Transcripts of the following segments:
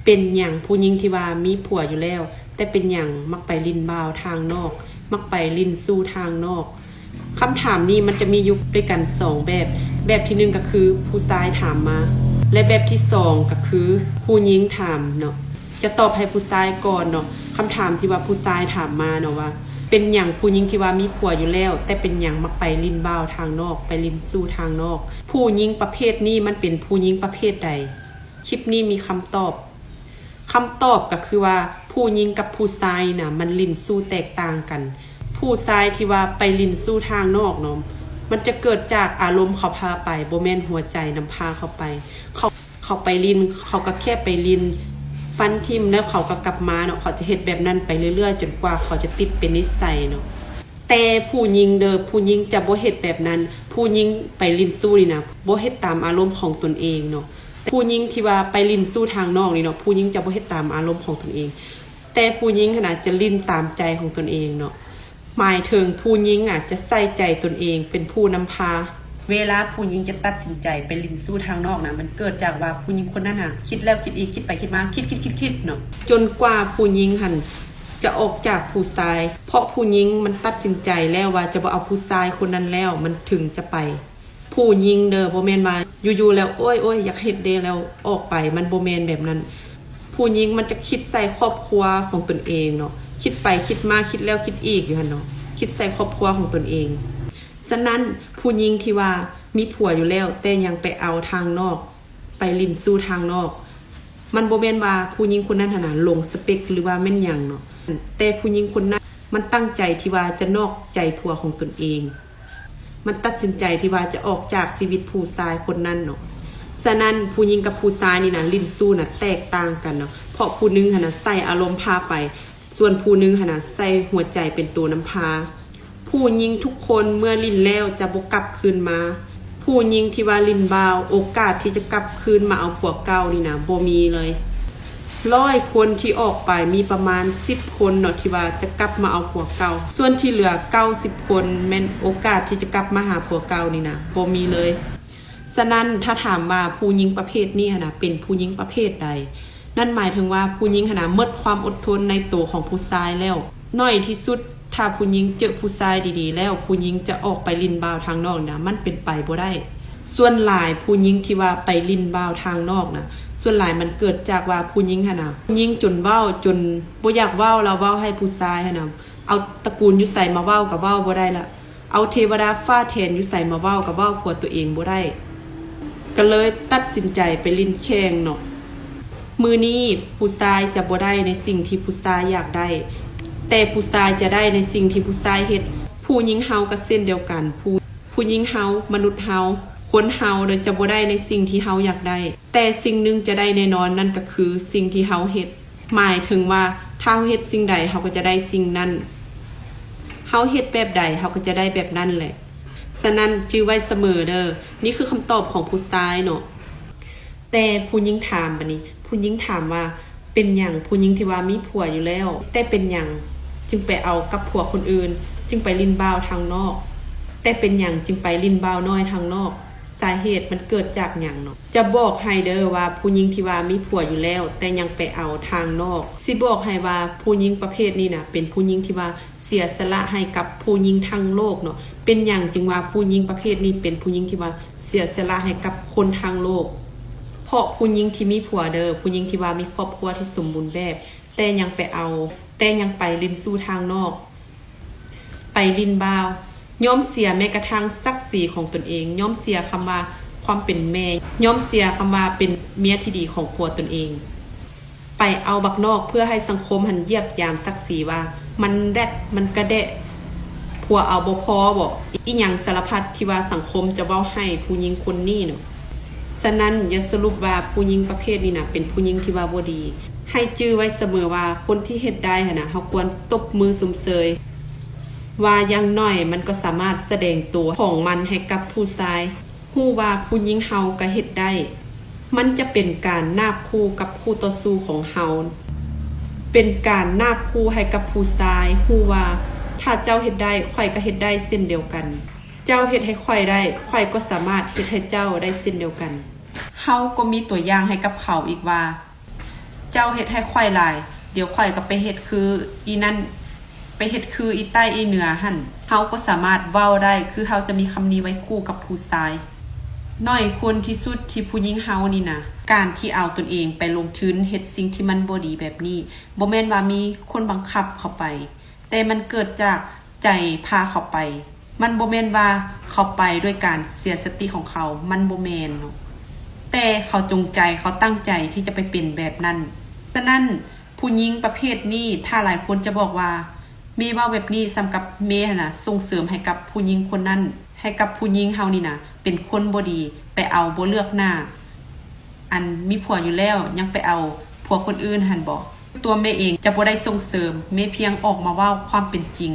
ເປັນຫຍັງຜູ້ຍິງທີ່ວ່າມີຜົວຢູ່ແລ້ວ ແຕ່ເປັນຫຍັງມັກໄປຫຼິ້ນບ່າວທາງນອກ, ມັກໄປຫຼິ້ນຊູ້ທາງນອກ? ຄຳຖາມນີ້ມັນຈະມີຢູ່ດ້ວຍກັນສອງແບບ. ແບບທີໜຶ່ງກໍຄືຜູ້ຊາຍຖາມມາ ແລະ ແບບທີສອງກໍຄືຜູ້ຍິງຖາມເນາະ. ຈະຕອບໃຫ້ຜູ້ຊາຍກ່ອນເນາະ. ຄຳຖາມທີ່ວ່າຜູ້ຊາຍຖາມມາເນາະວ່າ ເປັນຫຍັງຜູ້ຍິງທີ່ວ່າມີຜົວຢູ່ແລ້ວ ແຕ່ເປັນຫຍັງມັກໄປຫຼິ້ນບ່າວທາງນອກ, ໄປຫຼິ້ນຊູ້ທາງນອກ? ຜູ້ຍິງປະເພດນີ້ມັນເປັນຜູ້ຍິງປະເພດໃດ? ຄລິບນີ້ມີຄຳຕອບ. ຄຳຕອບກໍຄືວ່າ ຜູ້ຍິງກັບຜູ້ຊາຍນະ ມັນຫຼິ້ນຊູ້ແຕກຕ່າງກັນ. ຜູ້ຊາຍທີ່ວ່າໄປຫຼິ້ນຊູ້ທາງນອກເນາະ ມັນຈະເກີດຈາກອາລົມເຂົາພາໄປ, ບໍ່ແມ່ນຫົວໃຈນຳພາເຂົາໄປ. ເຂົາ ເຂົາໄປຫຼິ້ນ ເຂົາກໍແຄ່ໄປຫຼິ້ນ ຟັນຖິ້ມແລ້ວເຂົາກໍກັບມາເນາະ. ເຂົາຈະເຮັດແບບນັ້ນໄປເລື້ອຍໆ ຈົນກວ່າເຂົາຈະຕິດເປັນນິໄສເນາະ. ແຕ່ຜູ້ຍິງເດີ ຜູ້ຍິງຈະບໍ່ເຮັດແບບນັ້ນ. ຜູ້ຍິງໄປຫຼິ້ນຊູ້ນີ້ນະ ບໍ່ເຮັດຕາມອາລົມຂອງຕົນເອງເນາະ. ຜູ້ຍິງທີ່ວ່າໄປຫຼິ້ນຊູ້ທາງນອກນີ້ເນາະ ຜູ້ຍິງຈະບໍ່ເຮັດຕາມອາລົມຂອງຕົນເອງ, ແຕ່ຜູ້ຍິງຫັ້ນນະຈະຫຼິ້ນຕາມໃຈຂອງຕົນເອງເນາະ. ໝາຍເຖິງຜູ້ຍິງອະຈະໃສ່ໃຈຕົນເອງເປັນຜູ້ນຳພາ. ເວລາຜູ້ຍິງຈະຕັດສິນໃຈໄປຫຼິ້ນຊູ້ທາງນອກນະ ມັນເກີດຈາກວ່າຜູ້ຍິງຄົນນັ້ນນະ ຄິດແລ້ວຄິດອີກ, ຄິດໄປຄິດມາ, ຄິດໆໆໆເນາະ ຈົນກວ່າຜູ້ຍິງຫັ້ນຈະອອກຈາກຜູ້ຊາຍ, ເພາະຜູ້ຍິງມັນຕັດສິນໃຈແລ້ວວ່າຈະບໍ່ເອົາຜູ້ຊາຍຄົນນັ້ນແລ້ວ ມັນເຖິງຈະໄປ. ຜູ້ຍິງເດີ ບໍ່ແມ່ນວ່າຢູ່ໆແລ້ວ ໂອ້ຍໆ ຢາກເຮັດເດ້ ແລ້ວອອກໄປ, ມັນບໍ່ແມ່ນແບບນັ້ນ. ຜູ້ຍິງມັນຈະຄິດໃສ່ຄອບຄົວຂອງຕົນເອງເນາະ, ຄິດໄປຄິດມາ ຄິດແລ້ວຄິດອີກຢູ່ຫັ້ນເນາະ, ຄິດໃສ່ຄອບຄົວຂອງຕົນເອງ. ສະນັ້ນ ຜູ້ຍິງທີ່ວ່າມີຜົວຢູ່ແລ້ວ ແຕ່ຍັງໄປເອົາທາງນອກ, ໄປຫຼິ້ນຊູ້ທາງນອກ, ມັນບໍ່ແມ່ນວ່າຜູ້ຍິງຄົນນັ້ນຫັ້ນນະຫຼົງສະເປັກ ຫຼືວ່າແມ່ນຫຍັງເນາະ, ແຕ່ຜູ້ຍິງຄົນນັ້ນມັນຕັ້ງໃຈທີ່ວ່າຈະນອກໃຈຜົວຂອງຕົນເອງ. ມັນຕັດສິນໃຈທີ່ວ່າຈະອອກຈາກຊີວິດຜູ້ຊາຍຄົນນັ້ນເນາະ. ສະນັ້ນ ຜູ້ຍິງກັບຜູ້ຊາຍນີ້ນະ ຫຼິ້ນຊູ້ນະແຕກຕ່າງກັນເນາະ, ເພາະຜູ້ໜຶ່ງຫັ້ນນະໃສ່ອາລົມພາໄປ, ສ່ວນຜູ້ໜຶ່ງຫັ້ນນະໃສ່ຫົວໃຈເປັນໂຕນຳພາ. ຜູ້ຍິງທຸກຄົນເມື່ອຫຼິ້ນແລ້ວຈະບໍ່ກັບຄືນມາ. ຜູ້ຍິງທີ່ວ່າຫຼິ້ນບ່າວ ໂອກາດທີ່ຈະກັບຄືນມາເອົາຜົວເກົ່ານີ້ນະ ບໍ່ມີເລີຍ. ຮ້ອຍຄົນທີ່ອອກໄປ ມີປະມານສິບຄົນເນາະ ທີ່ວ່າຈະກັບມາເອົາຜົວເກົ່າ, ສ່ວນທີ່ເຫຼືອເກົ້າສິບຄົນ ແມ່ນໂອກາດທີ່ຈະກັບມາຫາຜົວເກົ່ານີ້ນະ ບໍ່ມີເລີຍ. ສະນັ້ນ ຖ້າຖາມວ່າຜູ້ຍິງປະເພດນີ້ຫັ້ນນະ ເປັນຜູ້ຍິງປະເພດໃດ? ນັ້ນໝາຍເຖິງວ່າຜູ້ຍິງຫັ້ນນະ ໝົດຄວາມອົດທົນໃນໂຕຂອງຜູ້ຊາຍແລ້ວ. ໜ້ອຍທີ່ສຸດ ຖ້າຜູ້ຍິງເຈີຜູ້ຊາຍດີໆແລ້ວ ຜູ້ຍິງຈະອອກໄປຫຼິ້ນບ່າວທາງນອກນະ ມັນເປັນໄປບໍ່ໄດ້. ສ່ວນຫຼາຍຜູ້ຍິງທີ່ວ່າໄປຫຼິ້ນບ່າວທາງນອກນະ ສ່ວນຫຼາຍມັນເກີດຈາກວ່າຜູ້ຍິງຫັ້ນນະ ຍິງຈົນເວົ້າ ຈົນບໍ່ຢາກເວົ້າ ແລ້ວເວົ້າໃຫ້ຜູ້ຊາຍຫັ້ນນະ ເອົາຕະກູນຢູ່ໃສມາເວົ້າກໍເວົ້າບໍ່ໄດ້ລະ, ເອົາເທວະດາຟ້າແຖນຢູ່ໃສມາເວົ້າກໍເວົ້າຜົວຕົວເອງບໍ່ໄດ້, ກໍເລີຍຕັດສິນໃຈໄປຫຼິ້ນແຂ່ງເນາະ. ມື້ນີ້ຜູ້ຊາຍຈະບໍ່ໄດ້ໃນສິ່ງທີ່ຜູ້ຊາຍຢາກໄດ້, ແຕ່ຜູ້ຊາຍຈະໄດ້ໃນສິ່ງທີ່ຜູ້ຊາຍເຮັດ. ຜູ້ຍິງເຮົາກໍເຊັ່ນດຽວກັນ, ຜູ້ ຜູ້ຍິງເຮົາ, ມະນຸດເຮົາ, ຄົນເຮົາເດີ ຈະບໍ່ໄດ້ໃນສິ່ງທີ່ເຮົາຢາກໄດ້, ແຕ່ສິ່ງໜຶ່ງຈະໄດ້ແນ່ນອນ, ນັ້ນກໍຄືສິ່ງທີ່ເຮົາເຮັດ. ໝາຍເຖິງວ່າ ຖ້າເຮົາເຮັດສິ່ງໃດ ເຮົາກໍຈະໄດ້ສິ່ງນັ້ນ, ເຮົາເຮັດແບບໃດ ເຮົາກໍຈະໄດ້ແບບນັ້ນແຫຼະ. ສະນັ້ນ ຈື່ໄວ້ສະເໝີເດີ, ນີ້ຄືຄຳຕອບຂອງຜູ້ຊາຍເນາະ. ແຕ່ຜູ້ຍິງຖາມ ບາດນີ້ ຜູ້ຍິງຖາມວ່າ ເປັນຫຍັງຜູ້ຍິງທີ່ວ່າມີຜົວຢູ່ແລ້ວ ແຕ່ເປັນຫຍັງຈຶ່ງໄປເອົາກັບຜົວຄົນອື່ນ, ຈຶ່ງໄປຫຼິ້ນບ່າວທາງນອກ, ແຕ່ເປັນຫຍັງຈຶ່ງໄປຫຼິ້ນບ່າວນ້ອຍທາງນອກ? ສາເຫດມັນເກີດຈາກຫຍັງເນາະ? ຈະບອກໃຫ້ເດີວ່າ ຜູ້ຍິງທີ່ວ່າມີຜົວຢູ່ແລ້ວ ແຕ່ຍັງໄປເອົາທາງນອກ, ຊິບອກໃຫ້ວ່າ ຜູ້ຍິງປະເພດນີ້ນະ ເປັນຜູ້ຍິງທີ່ວ່າ ເສຍສະຫຼະໃຫ້ກັບຜູ້ຍິງທັງໂລກເນາະ. ເປັນຫຍັງຈຶ່ງວ່າຜູ້ຍິງປະເພດນີ້ເປັນຜູ້ຍິງທີ່ວ່າເສຍສະຫຼະໃຫ້ກັບຄົນທັງໂລກ? ເພາະຜູ້ຍິງທີ່ມີຜົວເດີ, ຜູ້ຍິງທີ່ວ່າມີຄອບຄົວທີ່ສົມບູນແບບ, ແຕ່ຍັງໄປເອົາ, ແຕ່ຍັງໄປຫຼິ້ນຊູ້ທາງນອກ, ໄປຫຼິ້ນບ່າວ, ຍອມເສຍແມ້ກະທັ່ງສັກສີຂອງຕົນເອງ, ຍອມເສຍຄຳວ່າຄວາມເປັນແມ່, ຍອມເສຍຄຳວ່າເປັນເມຍທີ່ດີຂອງຜົວຕົນເອງ. ໄປເອົາບັກນອກເພື່ອໃຫ້ສັງຄົມຫັ້ນຢຽບຢາມສັກສີວ່າ ມັນແຣັດ ມັນກະແດະ ຜົວເອົາບໍ່ພໍບໍ? ອີ່ຫຍັງສາລະພັດທີ່ວ່າສັງຄົມຈະເວົ້າໃຫ້ຜູ້ຍິງຄົນນີ້ເນາະ. ສະນັ້ນ ຢ່າສະຫຼຸບວ່າຜູ້ຍິງປະເພດນີ້ນະ ເປັນຜູ້ຍິງທີ່ວ່າບໍ່ດີ. ໃຫ້ຈື່ໄວ້ສະເໝີວ່າ ຄົນທີ່ເຮັດໄດ້ຫັ້ນນະ ເຮົາຄວນຕົບມືຊົມເຊີຍ ວ່າຢ່າງໜ້ອຍມັນກໍສາມາດສະແດງຕົວຂອງມັນໃຫ້ກັບຜູ້ຊາຍ ຮູ້ວ່າຜູ້ຍິງເຮົາກໍເຮັດໄດ້. ມັນຈະເປັນການນາບຂູ່ກັບຄູ່ຕໍ່ສູ້ຂອງເຮົາ, ເປັນການນາບຂູ່ໃຫ້ກັບຜູ້ຊາຍຮູ້ວ່າ ຖ້າເຈົ້າເຮັດໄດ້, ຂ້ອຍກໍເຮັດໄດ້ເຊັ່ນດຽວກັນ. ເຈົ້າເຮັດໃຫ້ຂ້ອຍໄດ້, ຂ້ອຍກໍສາມາດເຮັດໃຫ້ເຈົ້າໄດ້ເຊັ່ນດຽວກັນ. ເຮົາກໍມີຕົວຢ່າງໃຫ້ກັບເຂົາອີກວ່າ ເຈົ້າເຮັດໃຫ້ຂ້ອຍຫຼາຍ ດຽວຂ້ອຍກໍໄປເຮັດຄືອີນັ້ນ ໄປເຮັດຄືອີໃຕ້ອີເໜືອຫັ້ນ. ເຮົາກໍສາມາດເວົ້າໄດ້ ຄືເຮົາຈະມີຄຳນີ້ໄວ້ຄູ່ກັບຜູ້ຊາຍ. ໜ້ອຍຄົນທີ່ສຸດທີ່ຜູ້ຍິງເຮົານີ້ນະ ການທີ່ເອົາຕົນເອງໄປລົງທຶນເຮັດສິ່ງທີ່ມັນບໍ່ດີແບບນີ້ ບໍ່ແມ່ນວ່າມີຄົນບັງຄັບເຂົາໄປ ແຕ່ມັນເກີດຈາກໃຈພາເຂົາໄປ. ມັນບໍ່ແມ່ນວ່າເຂົາໄປດ້ວຍການເສຍສະຕິຂອງເຂົາ ມັນບໍ່ແມ່ນເນາະ ແຕ່ເຂົາຈົງໃຈ ເຂົາຕັ້ງໃຈທີ່ຈະໄປເປັນແບບນັ້ນ. ສະນັ້ນ ຜູ້ຍິງປະເພດນີ້ ຖ້າຫຼາຍຄົນຈະບອກວ່າ ເມເວົ້າແບບນີ້ສ່ຳກັບເມຫັ້ນນະ ສົ່ງເສີມໃຫ້ກັບຜູ້ຍິງຄົນນັ້ນ ໃຫ້ກັບຜູ້ຍິງເຮົານີ້ນະ ເປັນຄົນບໍ່ດີ ໄປເອົາບໍ່ເລືອກໜ້າ ອັນມີຜົວຢູ່ແລ້ວ ຍັງໄປເອົາຜົວຄົນອື່ນຫັ້ນບໍ? ຕົວເມເອງຈະບໍ່ໄດ້ສົ່ງເສີມ ເມພຽງອອກມາເວົ້າຄວາມເປັນຈິງ.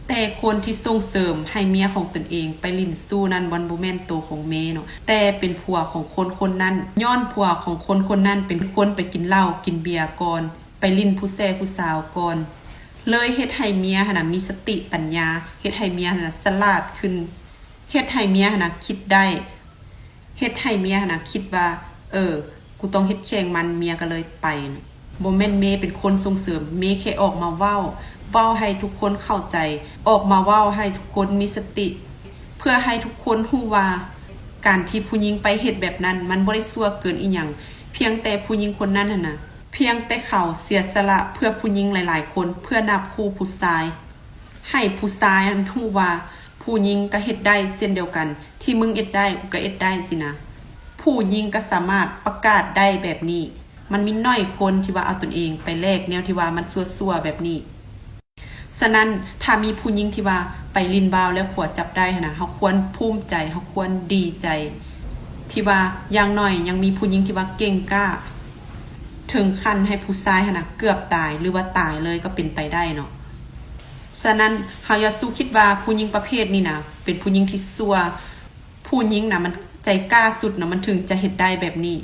ແຕ່ຄົນທີ່ສົ່ງເສີມໃຫ້ເມຍຂອງຕົນເອງໄປຫຼິ້ນຊູ້ນັ້ນ ມັນບໍ່ແມ່ນໂຕຂອງເມເນາະ ແຕ່ເປັນຜົວຂອງຄົນຄົນນັ້ນ. ຍ້ອນຜົວຂອງຄົນຄົນນັ້ນເປັນຄົນໄປກິນເຫຼົ້າກິນເບຍກ່ອນ ໄປຫຼິ້ນຜູ້ແຊຜູ້ສາວກ່ອນ ເລີຍເຮັດໃຫ້ເມຍຫັ້ນນະມີສະຕິປັນຍາ ເຮັດໃຫ້ເມຍຫັ້ນນະສະຫຼາດຂຶ້ນ ເຮັດໃຫ້ເມຍຫັ້ນນະຄິດໄດ້ ເຮັດໃຫ້ເມຍຫັ້ນນະຄິດວ່າ ເອີ ກູຕ້ອງເຮັດແຂ່ງມັນ ເມຍກໍເລີຍໄປ. ບໍ່ແມ່ນເມເປັນຄົນສົ່ງເສີມ ເມແຄ່ອອກມາເວົ້າ ເວົ້າໃຫ້ທຸກຄົນເຂົ້າໃຈ ອອກມາເວົ້າໃຫ້ທຸກຄົນມີສະຕິ ເພື່ອໃຫ້ທຸກຄົນຮູ້ວ່າ ການທີ່ຜູ້ຍິງໄປເຮັດແບບນັ້ນ ມັນບໍ່ໄດ້ຊົ່ວເກີນອີ່ຫຍັງ. ພຽງແຕ່ຜູ້ຍິງຄົນນັ້ນຫັ້ນນະ ພຽງແຕ່ເຂົາເສຍສະຫຼະເພື່ອຜູ້ຍິງຫຼາຍໆຄົນ ເພື່ອນາບຄູ່ຜູ້ຊາຍ ໃຫ້ຜູ້ຊາຍຫັ້ນຮູ້ວ່າ ຜູ້ຍິງກໍເຮັດໄດ້ເຊັ່ນດຽວກັນ ທີ່ມຶງເຮັດໄດ້ ກູກໍເຮັດໄດ້ຊີ້ນະ. ຜູ້ຍິງກໍສາມາດປະກາດໄດ້ແບບນີ້. ມັນມີໜ້ອຍຄົນທີ່ວ່າເອົາຕົນເອງໄປແລກແນວທີ່ວ່າມັນຊົ່ວໆແບບນີ້. ສະນັ້ນ ຖ້າມີຜູ້ຍິງທີ່ວ່າໄປຫຼິ້ນບ່າວແລ້ວຜົວຈັບໄດ້ຫັ້ນນະ ເຮົາຄວນພູມໃຈ ເຮົາຄວນດີໃຈ ທີ່ວ່າຢ່າງໜ້ອຍຍັງມີຜູ້ຍິງທີ່ວ່າເກັ່ງກ້າ ເຖິງຂັ້ນໃຫ້ຜູ້ຊາຍຫັ້ນນະເກືອບຕາຍ ຫຼືວ່າຕາຍເລີຍກໍເປັນໄປໄດ້ເນາະ. ສະນັ້ນ ເຮົາຢ່າສູ່ຄິດວ່າຜູ້ຍິງປະເພດນີ້ນະ ເປັນຜູ້ຍິງທີ່ຊົ່ວ. ຜູ້ຍິງນະ ມັນໃຈກ້າສຸດນະ ມັນເຖິງຈະເຮັດໄດ້ແບບນີ້.